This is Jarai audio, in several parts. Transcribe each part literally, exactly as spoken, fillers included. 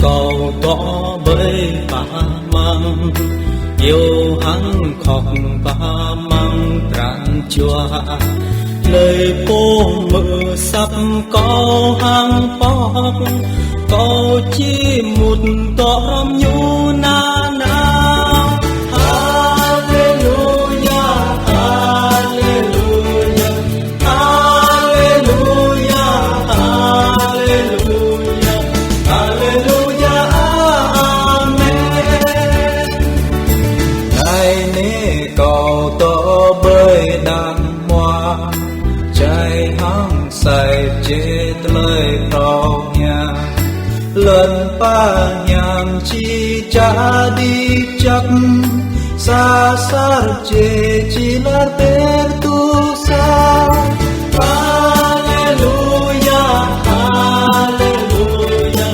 Kâo dŏ ƀơi pơmăng, iâu hăng khŏk pơmăng pran jua. Hlơi pô hmư̆ asăp kâo hăng pŏk, kâo či mŭt dŏ hrŏm ñu nanao. Haleluya, haleluya. Haleluya, haleluya, haleluya, amen. Anai nê kâo dŏ ƀơi đang hmua, jai hăng sai jĕ tơlơi phrâo hiam. Lŏn pơhiam či čă đĭ čăp, sa asar jĕ či lar pơtŭ sa. Haleluya, haleluya,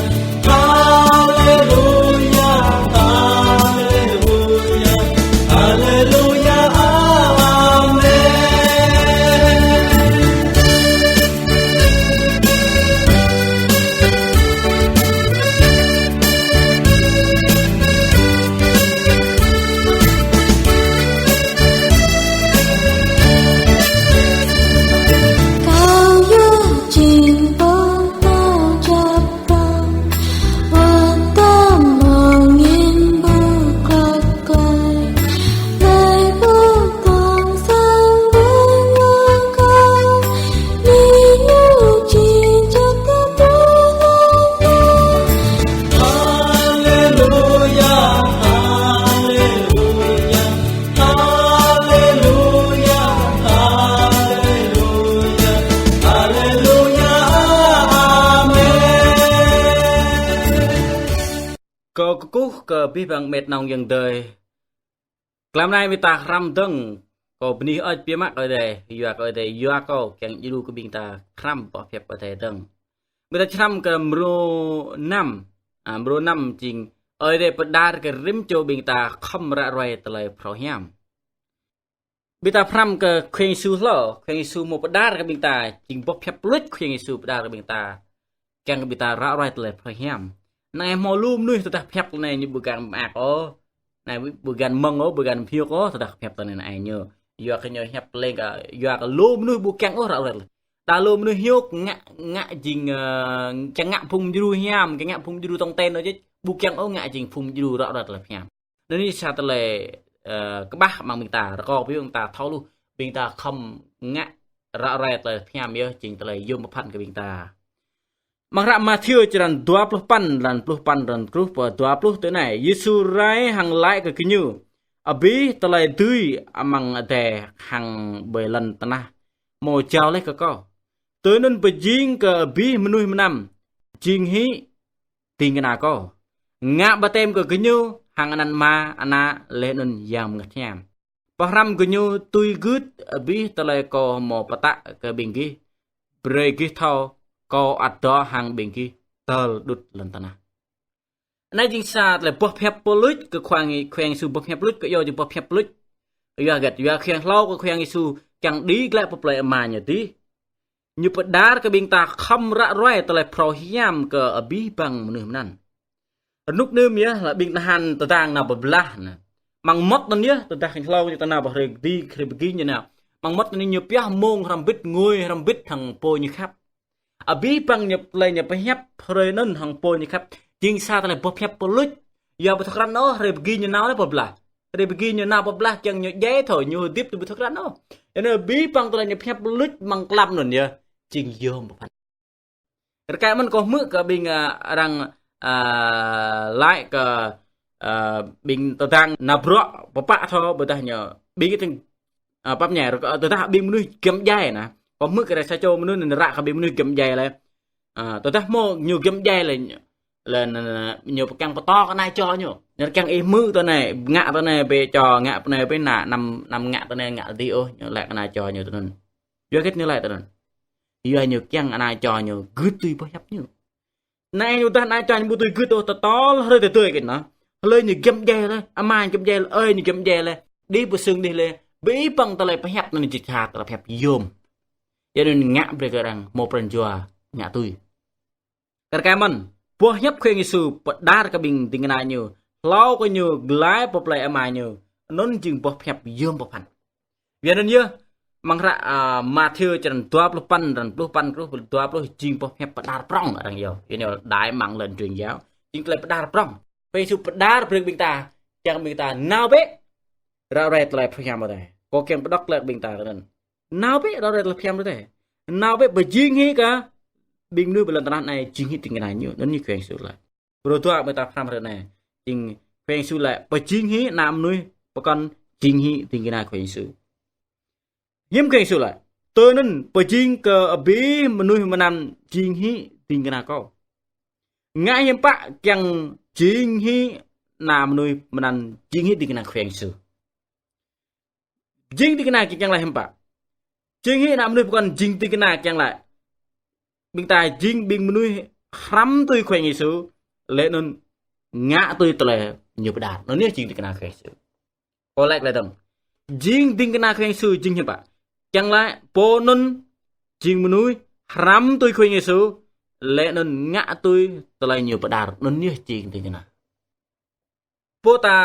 haleluya, haleluya, haleluya, amen. Haleluya, haleluya, haleluya, haleluya, haleluya, amen. Kâo kơkuh kơ abih bang met nong yang dơi. Tlam anai ƀing ta hrăm dơ̆ng, kâo bơni hơơč biă mă kơ Ơi Adai, yua kơ Ơi Adai yua kâo kiăng djru kơ ƀing ta hrăm boh hiăp Ơi Adai dơ̆ng. Ƀing ta hrăm kơ mrô năm, a, mrô năm jing Ơi Adai pơđar kơ rĭm čô ƀing ta khŏm ră ruai tơlơi phrâo hiam. Ƀing ta hrăm kơ Khua Yang Yêsu hlâo, Khua Yang Yêsu hmâo pơđar kơ ƀing ta, jing boh hiăp pơluč Khua Yang Yêsu pơđar kơ ƀing ta. Kiăng kơ ƀing ta ră ruai tơlơi phrâo hiam. Anai hmâo lu mơnuih tơdah pơhiăp tui anai ñu ƀu găn mơak ôh. Anai ƀu găn mơ̆ng ôh, ƀu găn pơhiăp ôh, tơdah pơhiăp tui anai ñu. Yua kơ ñu hiăp leng kơ, yua kơ lu mơnuih ƀu kiăng ôh ră ruai. Đa lu mơnuih hiăp ngă, ngă jing, ơ, kiăng ngă phung djru hiam, kiăng ngă phung djru tong ten ôh jĕ, ƀu kiăng ôh ngă jing phung djru ră ruai tơlơi hiam. Anai sa tơlơi, ơ, kơƀah mơ̆ng ƀing ta, rơkâo ƀing ta thâo lu, ƀing ta khŏm ngă ră ruai tơlơi hiam yơh, jing tơlơi yôm pơphan kơ ƀing ta. Mơ̆ng hră Mathiơ črăn dua pluh păn, lăn pluh păn, lăn truh pơ dua pluh tui anai, Yêsu rai hăng laĭ kơ gơñu: Abih tơlơi dưi amăng adai hăng ƀơi lŏn tơnah hmâo jao laih kơ kâo. Tui anŭn pơjing kơ abih mơnuih mơnam jing hĭ ding kơna kâo. Ngă baptem kơ gơñu hăng anăn Ama, Ană, laih anŭn Yang Bơngăt Hiam. Pơhrăm gơñu tui gưt abih tơlơi kâo hmâo pơtă kơ ƀing gih, brơi gih thâo kâo ăt dŏ hăng ƀing gih tơl đŭt lŏn tơnah. Anai jing sa tơlơi boh hiăp pơluč kơ Khua Yang, Khua Yang Yêsu boh hiăp pơluč kơ yua jing boh hiăp pơluč. Yua hơget, yua Khua Yang hlâo kơ Khua Yang Yêsu kiăng đĭ glaĭ pơ plơi Ama ñu dih. Ñu pơđar kơ ƀing ta khŏm ră ruai tơlơi phrâo hiam kơ abih bang mơnuih mơnăn. Rơnŭk anŭn yơh lĕ ƀing tơhan tơdang nao pơblah anai. Mơ̆ng mơmŏt anŭn yơh tơdah khua hlâo ñu tơnao pơ hrơi kơdi, hrơi pơgi ñu nao. Mơ̆ng mơmŏt anŭn ñu pioh mông hrŏm bĭt, ngui hrŏm bĭt hăng pô ñu khăp. Abih bang ñu tơlơi ñu pơhiăp hrơi anŭn hăng pô ñu khăp. Jing sa tơlơi boh hiăp pơluč. Yua ƀu thâo krăn ôh, hrơi pơgi ñu nao laih pơblah. Hrơi pơgi ñu nao pơblah kiăng ñu djai thâo, ñu hơdip tui ƀu thâo krăn ôh. Yua anŭn abih bang tơlơi ñu pơhiăp pơluč mơ̆ng tlam anŭn yơh. Jing yôm pơphan. Rơkâo mơ̆n kâo hmư̆ kơ ƀing, ơ, arăng, ơ, laĭ kơ, ơ, ƀing tơdang nao bruă pơpă thâo ƀôdah ñu. Ƀing tơdang, ơ, pap ñai, rơkâo tơdah ƀing mơnuih giăm djai anai. Kâo hmư̆ kơ rai sa čô mơnuih anŭn ră kơ ƀing mơnuih giăm djai lĕ. Ơ, tơdah hmâo ñu giăm djai lĕ, lĕ, lĕ, lĕ, ñu kiăng pơtô kơ anai čô ñu. Ñu kiăng ih hmư̆ tui anai, ngă tui anai, ƀĕ čô, ngă tui anai, ƀĕ anai, anăm, anăm ngă tui anai, ngă dih ôh, ñu laĭ kơ anai čô ñu tui anŭn. Yua hơget ñu laĭ tui anŭn. Yua ñu kiăng anai čô ñu gưt tui boh hiăp ñu. Anai ñu tơdah anai čô ñu ƀu tui gưt ôh, tơl tơl hrơi tơdơi kơ ñu. Hlơi ñu giăm djai lĕ, ama ñu giăm djai lĕ, ơi ñu giăm djai lĕ, đĭ pơsưng đĭ lĕ, abih bang tơlơi pơhiăp anŭn jing sa tơlơi pơhiăp yôm. Yua anŭn ngă brơi kơ arăng hmâo pran jua ngă tui. Rơkâo mơ̆n, Boh hiăp Khua Yang Yêsu pơđar kơ ƀing ding kơna ñu, hlâo kơ ñu glai pơ plei ama ñu, anŭn jing boh hiăp yôm pơphan. Yua anŭn yơh, amăng hră, a, Mathiơ črăn dua pluh păn, črăn pluh păn truh dua pluh jing boh hiăp pơđar prŏng arăng yơh. Yua anŭn đai amăng lŏn truyền giáo. Jing tơlơi pơđar prŏng. Khua Yang Yêsu pơđar brơi ƀing ta, kiăng ƀing ta nao bĕ ră ruai tơlơi pơhiam Ơi Adai. Kâo kiăng pơđŏk tơlơi ƀing ta tơ anŭn. Nao bĕ ră ruai tơlơi pơhiam Ơi Adai. Nao bĕ pơjing hĭ kơ ƀing mơnuih ƀơi lŏn tơnah anai jing hĭ ding kơna ñu. Anŭn ñu Khua Yang Yêsu laĭ. Bruă dua ƀing ta pơhrăm hrơi anai. Jing Khua Yang Yêsu laĭ pơjing hĭ ană mơnuih pơkŏn jing hĭ ding kơna Khua Yang Yêsu. Hiư̆m Khua Yang Yêsu laĭ. Tui anŭn pơjing kơ abih mơnuih mơnăn jing hĭ ding kơna Kâo. Ngă hiư̆m pă kiăng jing hĭ ană mơnuih mơnăn jing hĭ ding kơna Khua Yang Yêsu. Jing ding kơna kiăng laĭ hiư̆m pă. Jing hĭ ană mơnuih pơkŏn jing ding kơna kiăng laĭ. Ƀing ta jing ƀing mơnuih hrăm tui Khua Yang Yêsu, laih anŭn ngă tui tơlơi ñu pơđar. Anŭn yơh jing ding kơna Khua Yang Yêsu. Kâo laĭ glaĭ dơ̆ng. Jing ding kơna Khua Yang Yêsu jing hiư̆m pă. Kiăng laĭ pô anŭn jing mơnuih hrăm tui Khua Yang Yêsu, laih anŭn ngă tui tơlơi ñu pơđar. Anŭn yơh jing ding kơna. Pô ta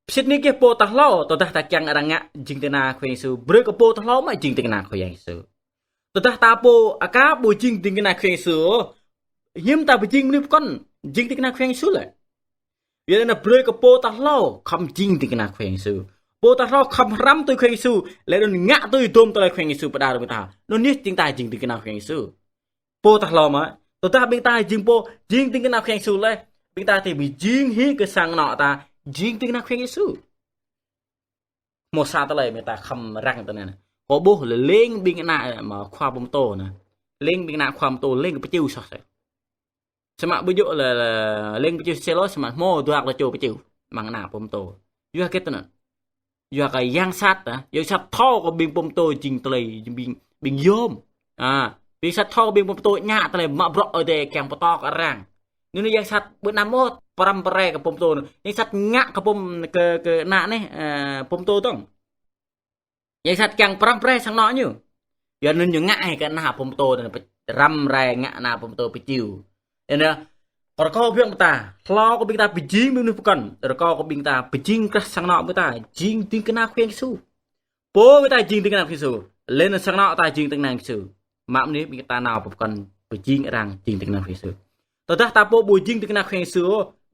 sĭt nik yơh pô ta hlâo, tơdah ta kiăng arăng ngă jing ding kơna Khua Yang Yêsu, brơi kơ pô ta hlâo mă jing ding kơna Khua Yang Yêsu. Tơdah ta pô aka ƀu jing ding kơna Khua Yang Yêsu, hiư̆m ta pơjing mơnuih pơkŏn jing ding kơna Khua Yang Yêsu lĕ. Yua anŭn brơi kơ pô ta hlâo khŏm jing ding kơna Khua Yang Yêsu. Pô ta hlâo khŏm hrăm tui Khua Yang Yêsu, laih anŭn ngă tui dôm tơlơi Khua Yang Yêsu pơđar ƀing ta. Anŭn yơh jing ta jing ding kơna Khua Yang Yêsu. Pô ta hlâo mă, tơdah ƀing ta jing pô, jing ding kơna Khua Yang Yêsu laih, ƀing ta či pơjing hĭ kơ sang anŏ ta, jing ding kơna Khua Yang Yêsu. Hmâo sa tơlơi ƀing ta khŏm răng tơ anai. Kâo ƀuh lĕ leng ƀing ană mă khua pơtô anai. Leng ƀing ană khua pơtô leng kơ pơčiu soh sĕ. Samơ̆ ƀu djơ̆ lĕ, lĕ leng pơčiu sĕ lŏ samơ̆ hmâo dua klâo čô pơčiu amăng ană pơtô. Yua hơget tơ anŭn. Yua kơ yang sat, a, yang sat thâo kơ ƀing pơtô jing tơlơi, ƀing, ƀing yôm. A, yang sat thâo kơ ƀing pơtô ngă tơlơi mă bruă Ơi Adai kiăng pơtô kơ arăng. Anŭn yang sat ƀu năm ôh pơrăm pơrai kơ pơtô. Yang sat ngă kơ pơm-, kơ, kơ ană anai, a, pơtô dơ̆ng. Yang sat kiăng pơrăm pơrai sang anŏ ñu. Yua anŭn ñu ngă hĭ kơ ană pơtô anŭn pơrăm rai ngă ană pơtô pơčiu. Yua anŭn rơkâo ƀing ta, hlâo kơ ƀing ta pơjing mơnuih pơkŏn, rơkâo kơ ƀing ta pơjing krah sang anŏ ƀing ta jing ding kơna Khua Yang Yêsu. Pô ƀing ta jing ding kơna Khua Yang Yêsu, laih anŭn sang anŏ ta jing ding kơna Khua Yang Yêsu. Mă mơnuih ƀing ta nao pơkŏn pơjing arăng jing ding kơna Khua Yang Yêsu. Tơdah ta pô ƀu jing ding kơna Khua Yang Yêsu,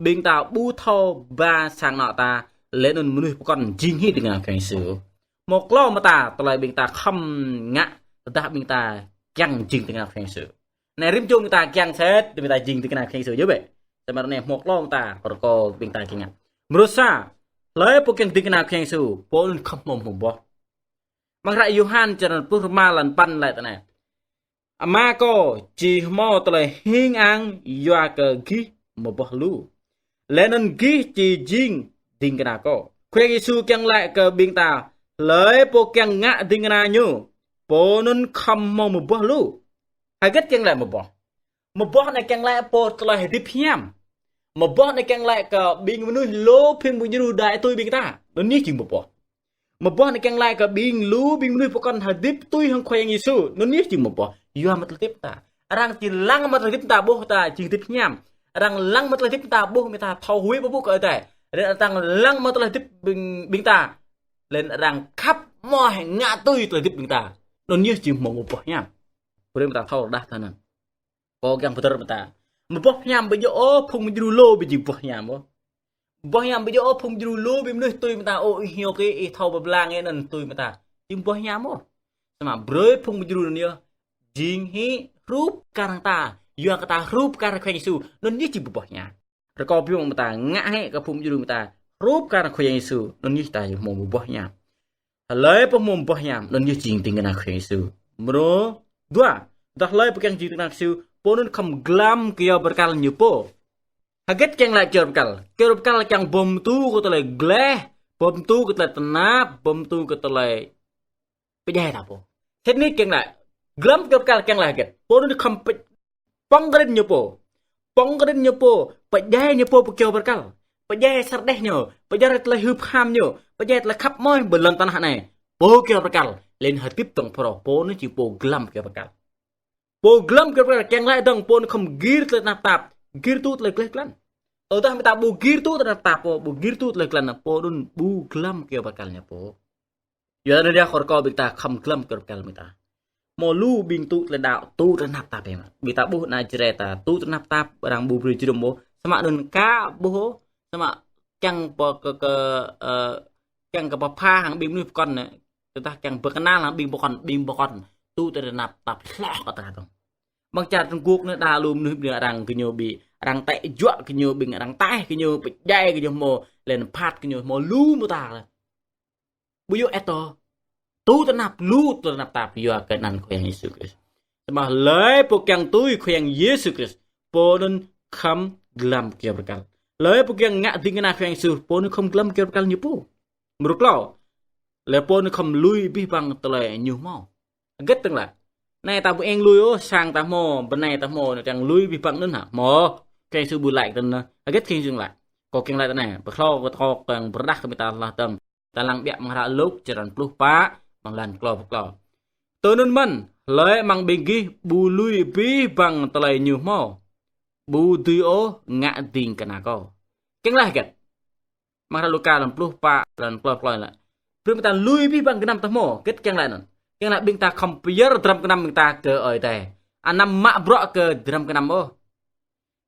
ƀing ta ƀu thâo ba sang anŏ ta, laih anŭn mơnuih pơkŏn jing hĭ ding kơna Khua Yang Yêsu. Hmâo klâo mơta tơlơi ƀing ta khŏm ngă, tơdah ƀing ta kiăng jing ding kơna Khua Yang Yêsu. Anai rĭm čô ƀing ta kiăng sĭt, ƀing ta jing ding kơna Khua Yang Yêsu yơh bĕ. Samơ̆ anai hmâo klâo mơta rơkâo ƀing ta kiăng ngă. Mrô sa, hlơi pô kiăng ding kơna Khua Yang Yêsu, pô anŭn khŏm hmâo mơboh. Amăng hră Yôhan črăn pluh rơma lăn păn laĭ tơ anai. Ama Kâo či hmâo tơlơi hing ang yua kơ gih mơboh lu. Laih anŭn gih či jing ding kơna Kâo. Khua Yang Yêsu kiăng laĭ kơ ƀing ta, hlơi pô kiăng ngă ding kơna ñu, pô anŭn khŏm hmâo mơboh lu. Hơget kiăng laĭ mơboh? Mơboh anai kiăng laĭ pô tơlơi hơdip hiam. Mơboh anai kiăng laĭ kơ ƀing mơnuih lu phung pơdjru đuaĭ tui ƀing ta. Anŭn yơh jing mơboh. Mơboh anai kiăng laĭ kơ ƀing lu ƀing mơnuih pơkŏn hơdip tui hăng Khua Yang Yêsu. Anŭn yơh jing mơboh. Yua mơ̆ tơlơi hơdip ta. Arăng či lăng mơ̆ tơlơi hơdip ta ƀuh ta jing hơdip hiam. Arăng lăng mơ̆ tơlơi hơdip ta ƀuh mơ̆ ta thâo huĭ pơpŭ kơ Ơi Adai. Arăng lăng mơ̆ tơlơi hơdip ƀing, ƀing ta. Laih anŭn arăng khăp mơ̆ ngă tui tơlơi hơdip ƀing ta. Anŭn yơh jing hmâo mơboh hiam. Brơi mơ̆ ta thâo rơđah tơ anŭn. Kâo kiăng pơtơr mơ̆ ta. Mơboh hiam ƀu djơ̆ ôh phung pơdjru lu ƀu jing boh hiam ôh. Boh hiam ƀu djơ̆ ôh phung pơdjru lu ƀing mơnuih tui mơ̆ ta, ôh, ih hiôk ih, ih thâo pơblang ih anŭn tui mơ̆ ta. Jing boh hiam ôh. Samơ̆ brơi phung pơdjru anŭn yơh jing hĭ hrup kar hăng ta, yua kơ ta hrup kar Khua Yang Yêsu, anŭn yơh jing boh hiam. Rơkâo ƀing mơ̆ ta ngă hĭ kơ phung pơdjru mơ̆ ta hrup kar Khua Yang Yêsu, anŭn yơh ta hmâo mơboh hiam. Hlơi pô hmâo mơboh hiam, anŭn yơh jing ding kơna Khua Yang Yêsu. Mrô dua, tơdah hlơi pô kiăng jing ding kơna Khua Yang Yêsu, pô anŭn khŏm glăm kyâo bơrơkal ñu pô. Hơget kiăng laĭ kyâo bơrơkal? Kyâo bơrơkal kiăng pơm tŭ kơ tơlơi gleh, pơm tŭ kơ tơlơi tơnap, pơm tŭ kơ tơlơi pơdjai ta pô. Sĭt nik kiăng laĭ. Glăm kyâo bơrơkal kiăng laĭ hơget? Pô anŭn khŏm pơ̆-, pŏng kơđĭn ñu pô. Pŏng kơđĭn ñu pô, pơdjai ñu pô pơ kyâo bơrơkal. Pơdjai sar đeh ñu, pơdjai tơlơi hưp ham ñu, pơdjai tơlơi khăp mơ̆ ƀơi lŏn tơnah anai. Pơ kyâo bơrơkal, laih anŭn hơdip dơ̆ng phrâo, pô anŭn jing pô glăm kyâo bơrơkal. Pô glăm kyâo bơrơkal kiăng laĭ dơ̆ng, pô anŭn khŏm gir tơlơi tơnap tap, gir tŭ tơlơi gleh glan. Tơdah mơta ƀu gir tŭ tơnap tap pô, ƀu gir tŭ tơlơi glan pô anŭn ƀu glăm kơyâo bơrkal ñu pô. Yua anŭn yơh rơkâo ƀing ta khŏm glăm kơyâo bơrkal ƀing ta. Hmâo lu ƀing tŭ tơlơi đaŏ tŭ tơnap tap ƀing ta. Ƀing ta ƀuh ană Jrai ta tŭ tơnap tap arăng ƀu brơi jơnum ôh. Samơ̆ anŭn ka ƀuh ôh, samơ̆ kiăng pơ kơ, kơ, ơ, kiăng kơ pơpha hăng ƀing mơnuih pơkŏn anai. Tơdah kiăng pơkơnăl hăng ƀing pơkŏn, ƀing pơkŏn tŭ tơnap tap hloh kơ ta tong. Mơ̆ng čar Trung Quốc anai đa lu mơnuih ƀing arăng gơñu ƀing, arăng tĕ juă gơñu ƀing, arăng taih gơñu, pơdjai gơñu hmâo, lĕ phat gơñu hmâo lu mơta. Ƀu djơ̆ ĕt tơ. Tŭ tơnap lu, tŭ tơnap tap yua kơ anăn Khua Yang Yêsu Krist. Samơ̆ hlơi pô kiăng tui Khua Yang Yêsu Krist, pô anŭn khŏm glăm kơyâo bơrkal. Hlơi pô kiăng ngă ding kơna Khua Yang Yêsu, pô anŭn khŏm glăm kơyâo bơrkal ñu pô. Mrô klâo. Lĕ pô anŭn khŏm lui abih bang tơlơi ñu hmâo. Hơget tơ̆ng lĕ. Anai ta ƀu eng lui ôh, sang ta hmâo, bơnai ta hmâo, anŭn kiăng lui abih bang anŭn hă. Hmâo. Khua Yang Yêsu ƀu laĭ tơ̆ng anŭn. Hơget Khua Yang Yêsu laĭ. Kâo kiăng laĭ tơnai. Pơklâo kơ tơkâo kiăng pơrơđah kơ ƀing ta hloh tơ̆ng. Ta lăng ƀiă amăng hră Luk črăn pluh pă, amăng lan klâo pluh klâo. Tui anŭn mơ̆n, hlơi amăng ƀing gih ƀu lui abih bang tơlơi ñu hmâo, ƀu dưi ôh ngă ding kơna kâo. Kiăng laĭ hơget. Amăng hră Luka lan pluh pă, lan klâo pluh klâo lĕ. Brơi ƀing ta lui abih bang gơnam ta hmâo, hơget kiăng laĭ anŭn. Kiăng laĭ ƀing ta khŏm pơyơr dram gơnam ƀing ta kơ Ơi Adai. Anăm mă bruă kơ dram gơnam ôh.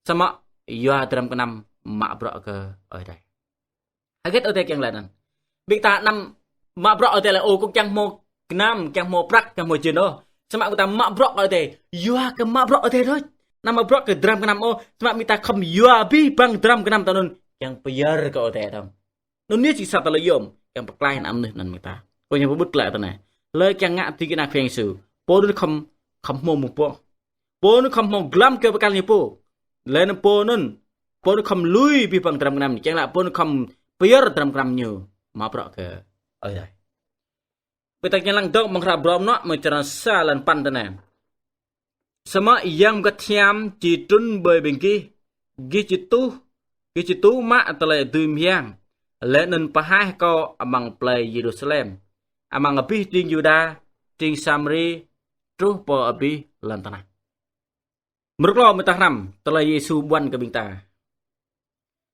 Samơ̆ yua dram gơnam mă bruă kơ Ơi Adai. Hơget Ơi Adai kiăng laĭ anŭn. Ƀing ta anăm mă bruă Ơi Adai lĕ ôh kơ kiăng hmâo gơnam, kiăng hmâo prăk, kiăng hmâo jên ôh. Samơ̆ ƀing ta mă bruă kơ Ơi Adai. Yua kơ mă bruă Ơi Adai đôč. Anăm mă bruă kơ dram gơnam ôh. Samơ̆ ƀing ta khŏm yua abih bang dram gơnam ta anŭn kiăng pơyơr kơ Ơi Adai dong. Anŭn yơh jing sa tơlơi yôm, kiăng pơklaih ană mơnuih anŭn ƀing ta. Kâo ñu pơƀut glaĭ tơnai. Hlơi kiăng ngă ding kơna Khua Yang Yêsu. Pô anŭn khŏm, khŏm hmâo mơ̆ng pô. Pô anŭn khŏm hmâo glăm kơyâo bơrkal ñu pô. Lĕ anŭn pô anŭn. Pô anŭn khŏm lui abih bang dram gơnam ñu. Kiăng laĭ pô anŭn khŏm pơyơr dram gơnam ñu. Mă bruă kơ Ơi Adai. Ƀing ta kiăng lăng dŏ amăng hră Bruă Mơnuă mơ̆ng črăn sa lan păn tơnai. Samơ̆ Yang Bơngăt Hiam či trŭn ƀơi ƀing gih, gih či tŭ, gih či tŭ mă tơlơi dưi mơyang, lĕ anŭn pơhaih kâo amăng plei Yêrusalem, amăng abih tring Yuđa, tring Samari, truh pơ abih lŏn tơnah. Mrô klâo ƀing ta hrăm, tơlơi Yêsu ƀuăn kơ ƀing ta.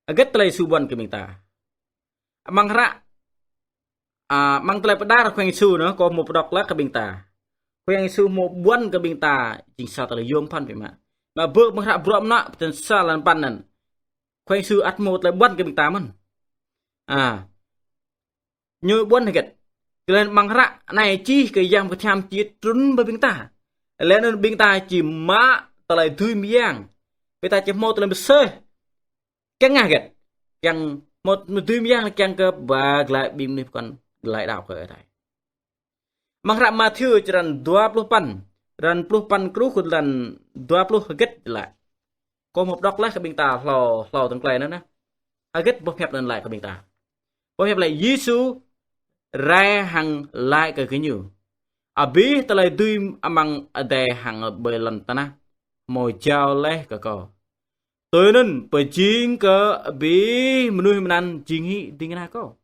Hơget tơlơi Yêsu ƀuăn kơ ƀing ta. Amăng hră, a, amăng tơlơi pơđar Khua Yang Yêsu anŭn, kâo hmâo pơđŏk laih kơ ƀing ta. Khua Yang Yêsu hmâo ƀuăn kơ ƀing ta, jing sa tơlơi yôm phăn biă mă. Mă ƀơi amăng hră Bruă Mơnuă, črăn sa lan păn anŭn. Khua Yang Yêsu ăt hmâo tơlơi ƀuăn kơ ƀing ta mơ̆n. A. Ñu ƀuăn hơget. Kơ lĕ amăng hră anai čih kơ Yang Bơngăt Hiam či trŭn ƀơi ƀing ta. Lĕ anŭn ƀing ta či mă tơlơi dưi mơyang. Ƀing ta či hmâo tơlơi mơsêh. Kiăng ngă hơget. Kiăng hmâo tơlơi dưi mơyang kiăng kơ ba glaĭ ƀing mơnuih pơkŏn glaĭ đaŏ kơ Ơi Adai. Amăng hră Mathiơ črăn dua pluh păn, lan pluh păn truh kơ lan dua pluh hơget laĭ. Kâo hmâo pơđŏk laih kơ ƀing ta hlâo, hlâo tơ̆ng tơlơi anŭn. Hơget boh hiăp anŭn laĭ kơ ƀing ta. Boh hiăp laĭ Yêsu rai hăng laĭ kơ gơñu. Abih tơlơi dưi amăng adai hăng ƀơi lŏn tơnah hmâo jao laih kơ kâo. Tui anŭn pơjing kơ abih mơnuih mơnăn jing hĭ ding kơna kâo.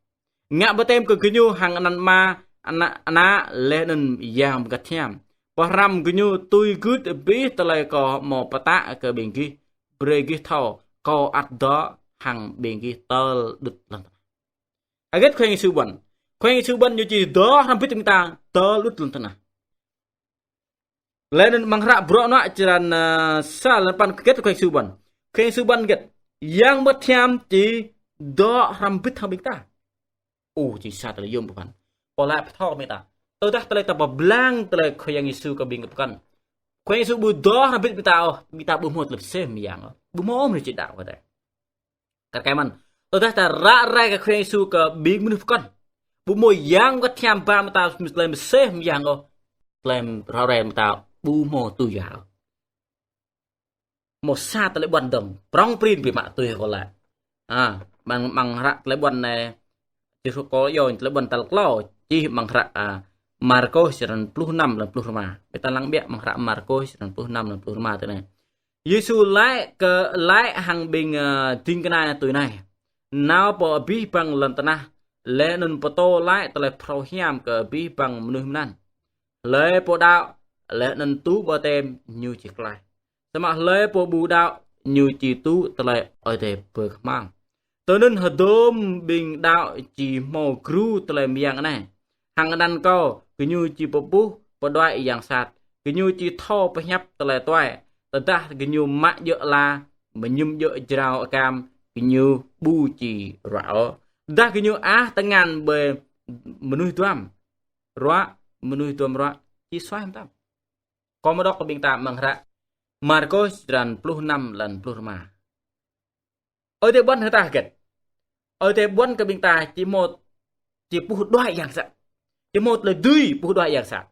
Ngă baptem kơ gơñu hăng anăn Ama, Ană, Ană, lĕ anŭn Yang Bơngăt Hiam. Pơhrăm gơñu tui gưt abih tơlơi kâo hmâo pơtă kơ ƀing gih, brơi gih thâo, kâo ăt dŏ hăng ƀing gih tơl đŭt lŏn tơnah. Hơget Khua Yang Yêsu ƀuăn. Khua Yang Yêsu ƀuăn ñu či dŏ hrŏm hơbĭt ƀing ta tơl đŭt lŏn tơnah. Lĕ anŭn amăng hră Bruă Mơnuă črăn, ơ, sa lan păn hơget Khua Yang Yêsu ƀuăn. Khua Yang Yêsu ƀuăn hơget. Yang Bơngăt Hiam či dŏ hrŏm hơbĭt hăng ƀing ta. Ơ, jing sa tơlơi yôm pơphan. Pô laĭ pơthâo ƀing ta. Tơdah tơlơi ta pơblang tơlơi Khua Yang Yêsu kơ ƀing pơkŏn. Khua Yang Yêsu ƀu dŏ hrŏm hơbĭt ƀing ta ôh, ƀing ta ƀu hmâo tơlơi mơsêh mơyang ôh. Ƀu hmâo ôh mơnuih či đaŏ kơ Ơi Adai. Kar kaĭ mơ̆n. Tơdah ta ră ruai kơ Khua Yang Yêsu kơ ƀing mơnuih pơkŏn. Ƀu hmâo Yang Bơngăt Hiam ba mơ̆ng ta tơlơi mơsêh mơyang ôh. Tơlơi ră ruai mơ̆ng ta ƀu hmâo tui yua ôh. Hmâo sa tơlơi ƀuăn dơ̆ng. Prŏng prin biă mă tui kâo laĭ. A, amăng, amăng hră tơlơi ƀuăn anai. Čih kâo yua tơlơi ƀuăn tal klâo. Čih amăng hră, a, Markôs črăn pluh năm lan pluh rơma. Ƀing ta lăng ƀiă amăng hră Markôs črăn pluh năm lan pluh rơma tui anai. Yêsu laĭ kơ, laĭ hăng ƀing, ơ, ding kơna tui anai. Nao pơ abih bang lŏn tơnah, lĕ anŭn pơtô laĭ tơlơi phrâo hiam kơ abih bang mơnuih mơnăn. Hlơi pô đaŏ, lĕ anŭn tŭ ƀaptem ñu či klaih. Samơ̆ hlơi pô ƀu đaŏ, ñu či tŭ tơlơi Ơi Adai pơkơhmal. Tui anŭn hơdôm ƀing đaŏ či hmâo gru tơlơi mơyang anai. Hăng anăn kâo, gơñu či pơƀuh pơđuaĭ yang sat. Gơñu či thâo pơhiăp tơlơi tuai. Tơdah gơñu mă djơ̆ ala, mơñum djơ̆ jrao akam, gơñu ƀu či ruă ôh. Tơdah gơñu ah tơngan ƀơi mơnuih duăm ruă, mơnuih duăm ruă či suaih mơtam. Kâo mơ̆ đŏk kơ ƀing ta amăng hră Markôs črăn pluh năm lăn pluh rơma. Ơi Adai ƀuăn hơget? Ơi Adai ƀuăn kơ ƀing ta či hmâo, či pơƀuh đuaĭ yang sat. Či hmâo tơlơi dưi pơƀuh đuaĭ yang sat.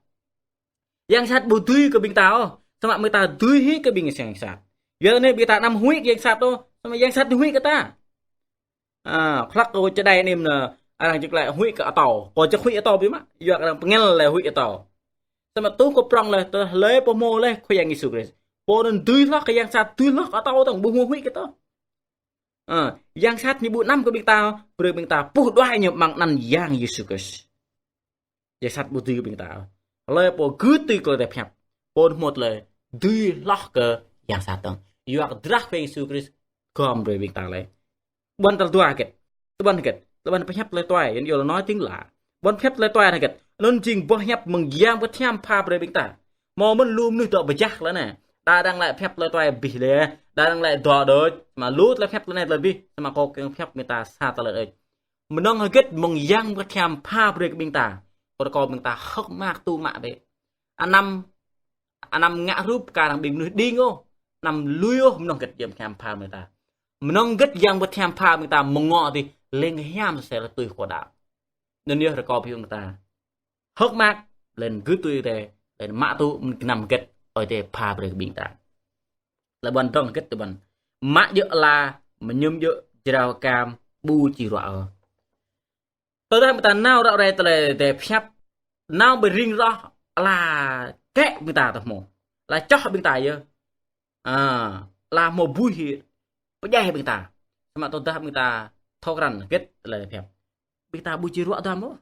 Yang sat ƀu dưi kơ ƀing ta ôh, samơ̆ ƀing ta dưi hĭ kơ ƀing yang sat. Yua anŭn ƀing ta anăm huĭ kơ yang sat ôh, samơ̆ yang sat huĭ kơ ta. A, hlăk kơ čơđai anai mơ̆n, arăng čơkă lĕ huĭ kơ atâo. Kâo čơkă huĭ atâo biă mă, yua kơ arăng pơngăl lĕ huĭ atâo. Samơ̆ tŭ kơ prŏng lĕ, tơdah lĕ pơhmô lĕ Khua Yang Yêsu Krist. Pô anŭn dưi hloh kơ yang sat, dưi hloh kơ atâo dơ̆ng, ƀu hmâo huĭ kơ atâo. Ơ, yang sat ñu ƀu anăm kơ ƀing ta, brơi ƀing ta pơƀuh đuaĭ ñu amăng anăn Yang Yêsu Krist. Yang sat ƀu dưi kơ ƀing ta. Hlơi pô gưt tui tơlơi Ơi Adai pơhiăp, pô anŭn hmâo tơlơi dưi hloh kơ yang sat dơ̆ng. Yua kơ drah Khua Yang Yêsu Krist gom brơi ƀing ta lĕ. Ƀuăn tal dua hơget? Tơƀuăn hơget? Tơƀuăn pơhiăp tơlơi tuai, yua anŭn nói tiếng lạ. Ƀuăn pơhiăp tơlơi tuai hơget? Anŭn jing boh hiăp mơ̆ng Yang Bơngăt Hiam pha brơi ƀing ta. Hmâo mơ̆n lu mơnuih dŏ pơjah lĕ anai. Đa arăng lĕ pơhiăp tơlơi tuai abih lĕ. Đa arăng lĕ dŏ đôč. Mă lu tơlơi pơhiăp tơlơi anai tơlơi abih. Samơ̆ kâo kiăng pơhiăp ƀing ta sa tơlơi đôč. Mơnơ̆ng hơget mơ̆ng Yang Bơngăt Hiam pha brơi kơ ƀing ta. Kâo rơkâo ƀing ta hơ̆k mơak tŭ mă bĕ. Anăm, anăm ngă hrup kar hăng ƀing mơnuih đing ôh. Anăm lui ôh mơnơ̆ng hơget Yang Bơngăt Hiam pha ƀing ta. Mơnơ̆ng hơget Yang Bơngăt Hiam pha ƀing ta mơ̆ng ngŏ adih leng hiam sơsel tui khua đaŏ. Anŭn yơh rơkâo ƀing ta hơ̆k mơak, lĕ gưt tui Ơi Adai, lĕ mă tŭ mơ̆ng gơnam hơget Ơi Adai pha brơi kơ ƀing ta. Tơlơi ƀuăn dơ̆ng hơget tơƀuăn? Mă djơ̆ ala, mơñum djơ̆ jrao akam, ƀu či ruă ôh. Tơdah ƀing ta nao ră ruai tơlơi Ơi Adai pơhiăp, nao ƀơi ring roh, ala kĕ ƀing ta tơ hmô. Ala čoh ƀing ta yơh. A, ala hmâo buih pơdjai ƀing ta. Samơ̆ tơdah ƀing ta thâo krăn hơget tơlơi Ơi Adai pơhiăp, ƀing ta ƀu či ruă duăm ôh.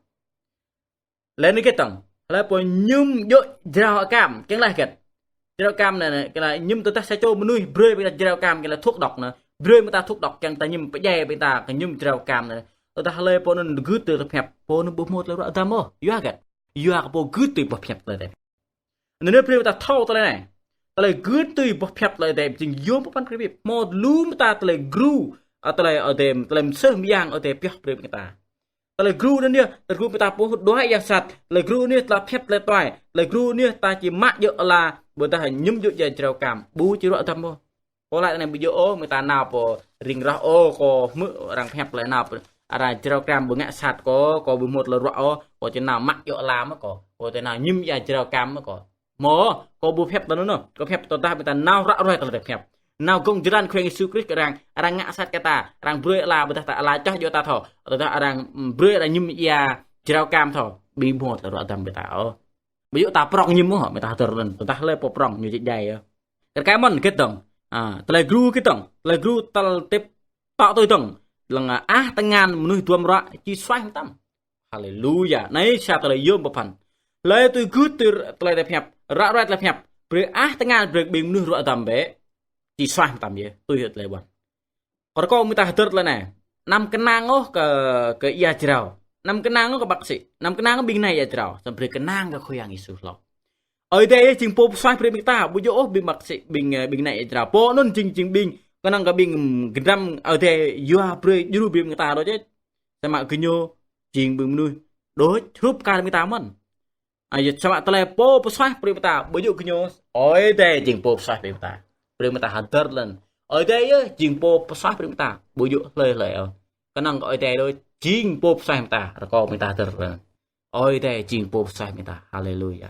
Lĕ anai hơget dơ̆ng? Hlơi pô mơñum djơ̆ jrao akam, kiăng laĭ hơget? Jrao akam anai, anai, kiăng laĭ mơñum tơdah sa čô mơnuih brơi ƀing ta jrao akam, kiăng laĭ thuốc độc anai. Brơi ƀing ta thuốc độc kiăng ta mơñum pơdjai ƀing ta, kơ mơñum jrao akam anai. Tơdah hlơi pô anŭn gưt tui tơlơi pơhiăp, pô anŭn ƀu hmâo tơlơi ruă duăm ôh. Yua hơget? Yua kơ pô gưt tui boh pơhiăp tơlơi Ơi Adai. Anŭn yơh brơi ƀing ta thâo tơlơi anai. Tơlơi gưt tui boh pơhiăp tơlơi Ơi Adai jing yôm pơpăn krip. Hmâo lu mơta tơlơi gru, a, tơlơi Ơi Adai, tơlơi mơsêh mơyang Ơi Adai pioh brơi ƀing ta. Tơlơi gru anŭn yơh, tơlơi gru ƀing ta pơƀuh đuaĭ yang sat, tơlơi gru anŭn yơh tơlơi pơhiăp tơlơi tuai, tơlơi gru anŭn yơh ta či mă djơ̆ ala, ƀôdah mơñum djơ̆ jrao akam, ƀu či ruă duăm ôh. Kâo laĭ anai ƀu djơ̆ ôh, ƀing ta nao pơ ring roh ôh, kâo hmư̆ arăng pơhiăp tơlơi nao pơ, arăng jrao akam ƀu ngă sat kâo, kâo ƀu hmâo tơlơi ruă ôh, kâo či nao mă djơ̆ ala mơ̆ kâo, kâo či nao mơñum ia jrao akam mơ̆ kâo. Hmâo, kâo ƀu pơhiăp tui anŭn ôh, kâo pơhiăp tơdah ƀing ta nao ră ruai tơlơi Ơi Adai pơhiăp. Nao gơ̆ng jơlan Khua Yang Yêsu Krist kơ arăng, arăng ngă sat kơ ta, arăng brơi ala ƀôdah ta ala čoh djơ̆ ta thâo, tơdah arăng, mm, brơi arăng mơñum ia jrao akam thâo, ƀu hmâo tơlơi ruă duăm ƀing ta ôh. Ƀu djơ̆ ta prŏng mơñum ôh, ƀing ta hơdơr lĕ, tơdah hlơi pô prŏng ñu či djai yơh. Kar kaĭ mơ̆n hơget dơ̆ng? A, tơlơi gru hơget dơ̆ng? Tơlơi gru tal tip tŏ tui dơ̆ng. Lăng, a, ah tơngan mơnuih duăm ruă či suaih mơtam. Haleluya. Anai sa tơlơi yôm pơpăn. Hlơi tui gưt tui tơlơi Ơi Adai pơhiăp, ră ruai tơlơi pơhiăp, brơi ah tơngan brơi ƀing mơnuih ruă duăm bĕ, či suaih mơtam yơh, tui hơget tơlơi ƀuăn. Kâo rơkâo ƀing ta hơdơr tơlơi anai. Anăm kơnang ôh kơ, kơ ia jrao. Anăm kơnang ôh kơ bác sĩ. Anăm kơnang ôh ƀing nai ia jrao. Samơ̆ brơi kơnang kơ Khua Yang Yêsu hloh. Ơi Adai yơh jing pô pơsuaih brơi ƀing ta, ƀu djơ̆ ôh ƀing bác sĩ, ƀing, ơ, ƀing nai ia jrao. Pô anŭn jing, jing ƀing, kơnang kơ ƀing, ưm, gơnam Ơi Adai yua brơi djru brơi ƀing ta đôč yơh. Samơ̆ gơñu jing ƀing mơnuih đôč hrup kar ƀing ta mơ̆n. A, yua samơ̆ tơlơi pô pơsuaih brơi ƀing ta, ƀu djơ̆ gơñu, Ơi Adai jing pô pơsuaih brơi ƀing ta. Brơi ƀing ta hơdơr lĕ. Ơi Adai yơh jing pô pơsuaih brơi ƀing ta, ƀu djơ̆ hlơi hlơi ôh. Kơnang kơ Ơi Adai đôč jing pô pơsuaih ƀing ta, rơkâo ƀing ta hơdơr lĕ. Ơi Adai jing pô pơsuaih ƀing ta. Haleluya.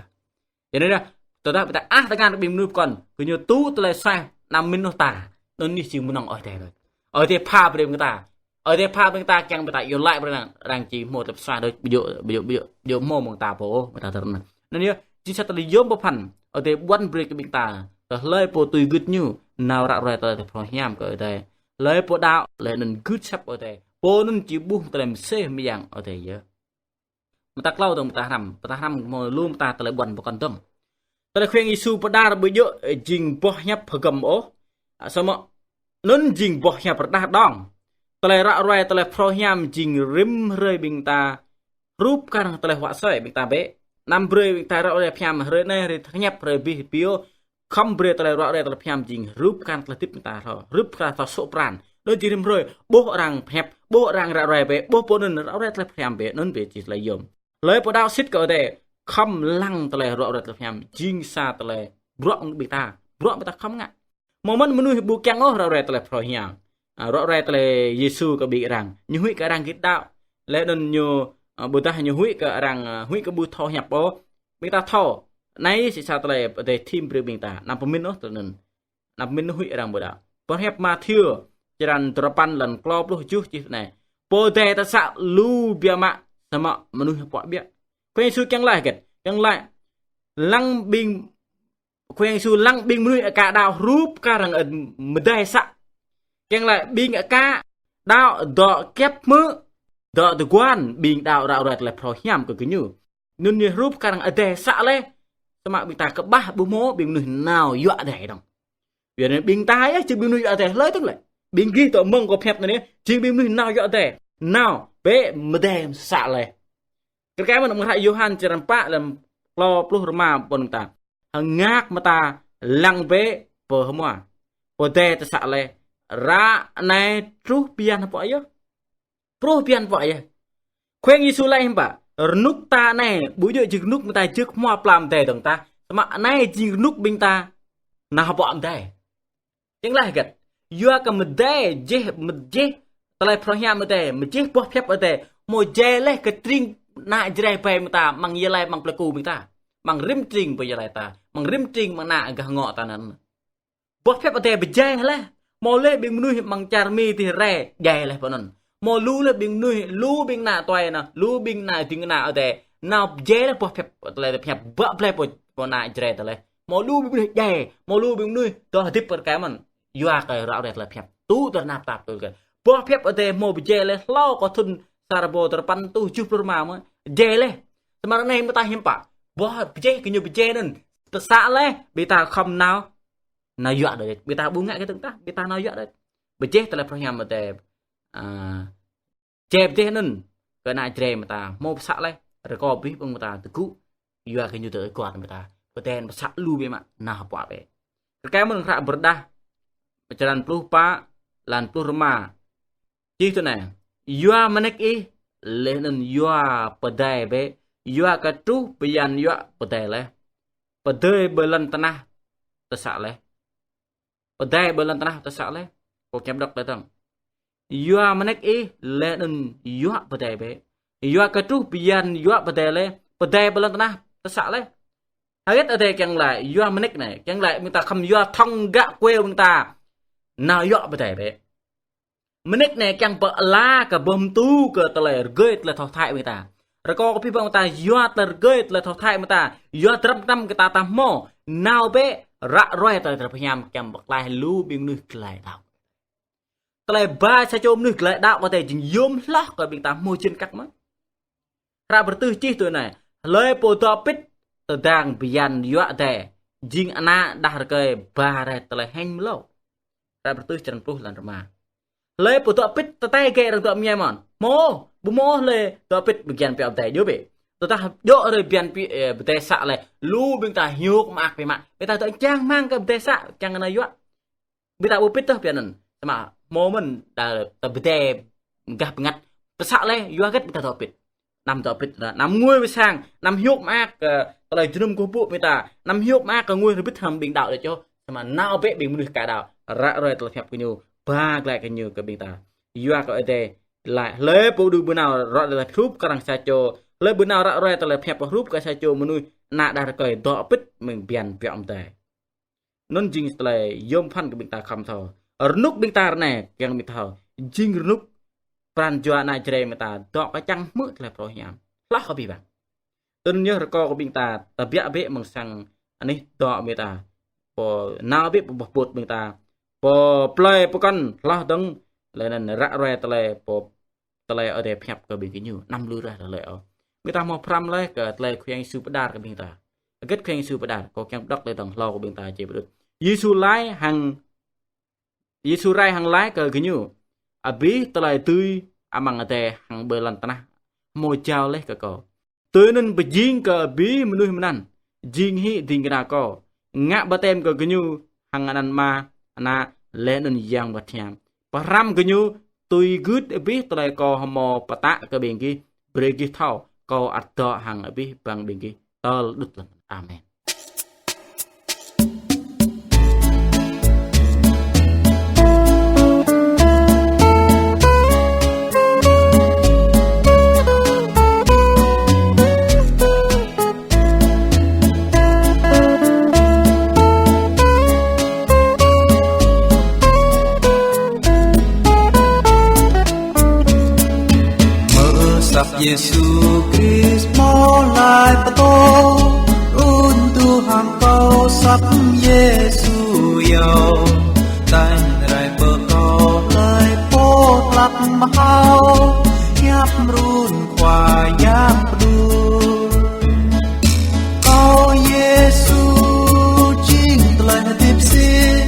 Yua anŭn yơh, tơdah ƀing ta ah tơngan ƀing mơnuih pơkŏn, gơñu tŭ tơlơi suaih anăm mĭn ôh ta. Anŭn yơh jing mơnơ̆ng Ơi Adai đôč. Ơi Adai pha brơi ƀing ta. Ơi Adai pha ƀing ta kiăng ƀing ta iâu laĭ brơi arăng, arăng či hmâo tơlơi pơsuaih đôč, ƀu djơ̆, ƀu djơ̆, ƀu djơ̆, ƀu djơ̆ hmâo mơ̆ng ta pô ôh, ƀing ta hơdơr anŭn. Anŭn yơh, jing sa tơlơi yôm pơpăn, Ơi Adai ƀuăn brơi kơ ƀing ta, kơ hlơi pô tui gưt ñu, nao ră ruai tơlơi phrâo hiam kơ Ơi Adai. Hlơi pô đaŏ, lĕ anŭn gưt asăp Ơi Adai. Pô anŭn či ƀuh tơlơi mơsêh mơyang Ơi Adai yơh. Mơta klâo dơ̆ng mơta hrăm, mơta hrăm hmâo lu mơta tơlơi ƀuăn pơkŏn dơ̆ng. Tơlơi Khua Yang Yêsu pơđar ƀu djơ̆, ơ, jing boh hiăp hơgŏm ôh. A, samơ̆ Anŭn jing boh hiăp rơđah đŏng. Tơlơi ră ruai, tơlơi phrâo hiam jing rĭm hrơi ƀing ta hrup kar hăng tơlơi huă soi ƀing ta bĕ. Anăm brơi ƀing ta ră ruai pơhiam hrơi anai, hrơi tơñăp, hrơi abih bêo. Khŏm brơi tơlơi ră ruai, tơlơi pơhiam jing hrup kar tơlơi hơdip ƀing ta thâo. Hrup kar thâo sŏk pran. Anŭn jing rĭm hrơi, ƀuh arăng pơhiăp, ƀuh arăng ră ruai bĕ, ƀuh pô anŭn ră ruai tơlơi pơhiam bĕ, anŭn bĕ jing tơlơi yôm. Hlơi pô đaŏ sĭt kơ Ơi Adai, khŏm lăng tơlơi ră ruai tơlơi pơhiam, jing sa tơlơi bruă ƀing ta, bruă ƀing ta khŏm ngă. Hmâo mơ̆n mơnuih ƀu kiăng ôh ră ruai tơlơi phrâo hiam. A, ră ruai tơlơi Yêsu kơ ƀing arăng. Ñu huĭ kơ arăng git đaŏ. Laih anŭn ñu, a, ƀôdah ñu huĭ kơ arăng, a, huĭ kơ ƀu thâo hiăp ôh. Ƀing ta thâo. Anai jing sa tơlơi Ơi Adai thim brơi ƀing ta. Anăm pơmĭn ôh tui anŭn. Anăm pơmĭn huĭ arăng ƀu đaŏ. Boh hiăp Mathiơ, črăn duapăn lăn klâo pluh tơjuh čih anai. Pô Ơi Adai tơsă lu biă mă, samơ̆ mơnuih pŏk biă. Khua Yang Yêsu kiăng laĭ hơget? Kiăng laĭ lăng ƀing Khua Yang Yêsu lăng ƀing mơnuih aka đaŏ hrup kar hăng, ơ, mơdai să. Kiăng laĭ ƀing aka đaŏ dŏ kiăp hmư̆, dŏ tơguan ƀing đaŏ ră ruai tơlơi phrâo hiam kơ gơñu. Anŭn ñu hrup kar hăng adai să laih. Samơ̆ ƀing ta kơƀah ƀu hmâo ƀing mơnuih nao yua adai dơ̆ng. Yua anŭn ƀing ta yơh jing ƀing mơnuih yua adai hlơi dơ̆ng lĕ. Ƀing gih dŏ mơ̆ng kâo pơhiăp anai, jing ƀing mơnuih nao yua adai. Nao, bĕ mơdai să laih. Kơ kơ mơ̆n amăng hră Yôhan črăn pă lăm klâo pluh rơma ƀôn ta. Hơngak mơta lăng bĕ pơhmua. Pô Adai tơsă laih. Ră anai truh bơyan pŏk yơh. Truh bơyan pŏk yơh. Khua Yang Yêsu laĭ hiư̆m pă? Rơnŭk ta anai, ƀu djơ̆ jing rơnŭk mơta jơk hmua pla mơdai dơ̆ng tah. Samơ̆ anai jing rơnŭk ƀing ta nao pŏk mơdai. Kiăng laĭ hơget? Yua kơ mơdai, mơjeh, mơjeh tơlơi phrâo hiam adai, mơjeh boh pơhiăp adai, hmâo jai laih kơ tring ană Jrai ƀing ta, amăng ia laĭ amăng plơi ku ƀing ta. Amăng rĭm tring ƀơi ia laĭ ta, amăng rĭm tring amăng ană gah ngŏ ta anŭn. Boh pơhiăp adai pơjai laih, hmâo laih ƀing mơnuih amăng čar Mi dih rai, jai laih pơ anŭn. Hmâo lu laih ƀing mơnuih, lu ƀing ană tuai anŭn, lu ƀing ană ding ană adai, nao pơjai laih boh pơhiăp, tơlơi pơhiăp bă blai pơ, pơ ană Jrai ta laih. Hmâo lu ƀing mơnuih jai, hmâo lu ƀing mơnuih dŏ hơdip kơ kơ mơ̆n. Yua kơ ră ruai tơlơi pơhiăp. Tŭ tơnap tap tui kơ. Boh pơhiăp adai hmâo pơjai laih hlâo kơ thŭn sa rơbâo duapăn rơtuh tơjuh pluh rơma mơ̆n. Jai laih. Samơ̆ ră anai mơta hiư̆m pă? Boh pơjai kơ ñu pơjai anŭn. Tơsă laih, ƀing ta khŏm nao. Nao yua đôč. Ƀing ta ƀu ngă kơ tơ̆ng tah, ƀing ta nao yua đôč. Pơjai tơlơi phrâo hiam adai. A, jai pơjai anŭn kơ ană Jrai mơta, hmâo pơsă laih, rơkâo abih bang mơta tơgŭ, yua kơ ñu tơguan mơta, pơtĕn pơsă lu biă mă, nao pŏk bĕ. Kơ kơ mơ̆n hră Pơrơđah, črăn pluh pă, lăn pluh rơma. Čih tui anai, yua mơneč ih, laih anŭn yua pơdai bĕ, yua kơ truh bơyan yua pơdai laih. Pơdai ƀơi lŏn tơnah tơsă laih. Pơdai ƀơi lŏn tơnah tơsă laih. Kâo kiăng pơđŏk laih dơ̆ng. Yua mơneč ih laih anŭn yua pơdai bĕ. Yua kơ truh bơyan yua pơdai laih. Pơdai ƀơi lŏn tơnah tơsă laih. Hơget adai kiăng laĭ yua mơneč anai. Kiăng laĭ ƀing ta khŏm yua thŏng gah kuê ƀing ta. Nao yua pơdai bĕ. Mơneč anai kiăng pơala kơ boh pơtŭ kơ tơlơi rơgơi tơlơi thâo thâi ƀing ta. Rơkâo kơ abih bang ta yua tơlơi rơgơi tơlơi thâo thâi ƀing ta. Yua drăm drăm kơ ta ta hmâo. Nao bĕ ră ruai tơlơi tơlơi pơhiam kiăng pơklaih lu ƀing mơnuih glai đaŏ. Tơlơi ba sa čô mơnuih glai đaŏ kơ adai jing yôm hloh kơ ƀing ta hmâo jên kăk mơ̆n. Hră Pơrơtuh čih tui anai, hlơi pô dŏ pĭt tơdang bơyan yua adai, jing ană đah rơkơi ba rai tơlơi hĕng mlâo. Hră Pơrơtuh črăn pluh lăn rơma. Hlơi pô dŏ pĭt tơtai gĕ arăng dŏ mơñai mơ̆n. Hmâo, ƀu hmâo hlơi dŏ pĭt bơyan pioh pơdai djŏ bĕ. Tơdah djŏ rai bơyan pi-, ơ, pơdai să laih, lu ƀing ta hiôk mơak biă mă. Ƀing ta dŏ čang hmang kơ pơdai să, čang kơ anai yua. Ƀing ta ƀu pĭt tơh bơyan anŭn. Samơ̆ hmâo mơ̆n đa tơ pơdai gah bơngăt. Pơsă laih, yua hơget ƀing ta dŏ pĭt. Anăm dŏ pĭt, anăm ngui pơ sang, anăm hiôk mơak kơ tơlơi jơnum kơkuh pơpŭ ƀing ta. Anăm hiôk mơak kơ ngui rơbit hăng ƀing đaŏ đôč ôh. Samơ̆ nao bĕ ƀing mơnuih ka đaŏ. Ră ruai tơlơi pơhiăp kơ ñu, ba glaĭ kơ ñu kơ ƀing ta. Yua kơ adai laĭ, hlơi pô đu ƀu nao ră ruai tơlơi hrup kơ arăng sa čô, hlơi ƀu nao ră ruai tơlơi pơhiăp hrup kơ sa čô mơnuih ană đah rơkơi dŏ pĭt mơ̆ng bơyan pioh pơdai. Anŭn jing tơlơi yôm phăn kơ ƀing ta khŏm thâo. Rơnŭk ƀing ta ră anai kiăng ƀing ta thâo. Jing rơnŭk pran jua ană Jrai ƀing ta dŏ kơčăng hmư̆ tơlơi phrâo hiam. Hloh kơ abih bang. Tui anŭn yơh rơkâo kơ ƀing ta tơbiă bĕ mơ̆ng sang anih dŏ ƀing ta. Pô nao bĕ pơ boh pôt ƀing ta. Pơ plơi pơkŏn hloh dơ̆ng laih anŭn ră ruai tơlơi pô tơlơi adai pơhiăp kơ ƀing gơñu, anăm lui rah tơlơi ôh. Ƀing ta hmâo pơhrăm laih kơ tơlơi Khua Yang Yêsu pơđar kơ ƀing ta. Hơget Khua Yang Yêsu pơđar, kâo kiăng pơđŏk laih dơ̆ng hlâo kơ ƀing ta či pơđut. Yêsu laĭ hăng Yêsu rai hăng laĭ kơ gơñu: Abih tơlơi dưi amăng adai hăng ƀơi lŏn tơnah hmâo jao laih kơ Kâo. Tui anŭn pơjing kơ abih mơnuih mơnăn jing hĭ ding kơna Kâo, ngă baptem kơ gơñu hăng anăn Ama, Ană, laih anŭn Yang Bơngăt Hiam. Pơhrăm gơñu tui gưt abih tơlơi Kâo hmâo pơtă kơ ƀing gih. Brơi gih thâo Kâo ăt dŏ hăng abih bang ƀing gih tơl đŭt lăn. Amen. Mơ̆ săp Yêsu Krist hmâo laĭ pơtô: Run tu hăng Kâo săp Yêsu yơh. Tañ rai pơ Kâo hlơi pô hlăp mơhao, hiăp run Khua Yang pơđur. Kâo Yêsu jing tơlơi hơdip sĭt,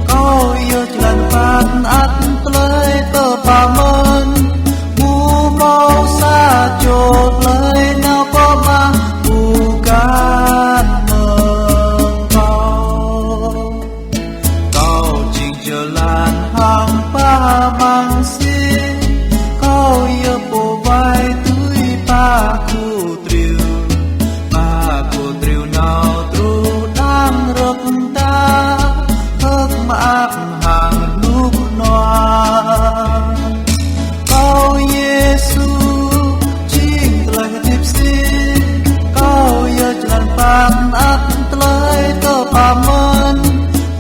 Kâo yơh jơlan phat ăt tơlơi tơpă mơ̆n. Ƀu hmâo sa čô hlơi nao pơ Ama, ƀu găn mơ̆ng Kâo. Kâo jing jơlan hăng pơmăng sĭt, Kâo yơh pô wai tui pă kơtriu. Pă kơtriu nao truh đang rơ̆k mơta, hơ̆k mơak hăng rơnŭk rơnua. Kâo Yêsu jing tơlơi hơdip sĭt, Kâo yơh jơlan phat ăt tơlơi tơpă mơ̆n.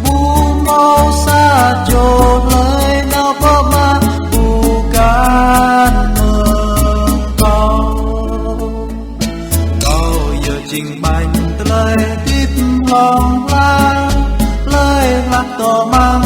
Ƀu hmâo sa čô hlơi nao pơ Ama, ƀu găn mơ̆ng Kâo. Kâo yơh jing ƀañ tơlơi hơdip hlŏng lar, hlơi hlak dŏ amăng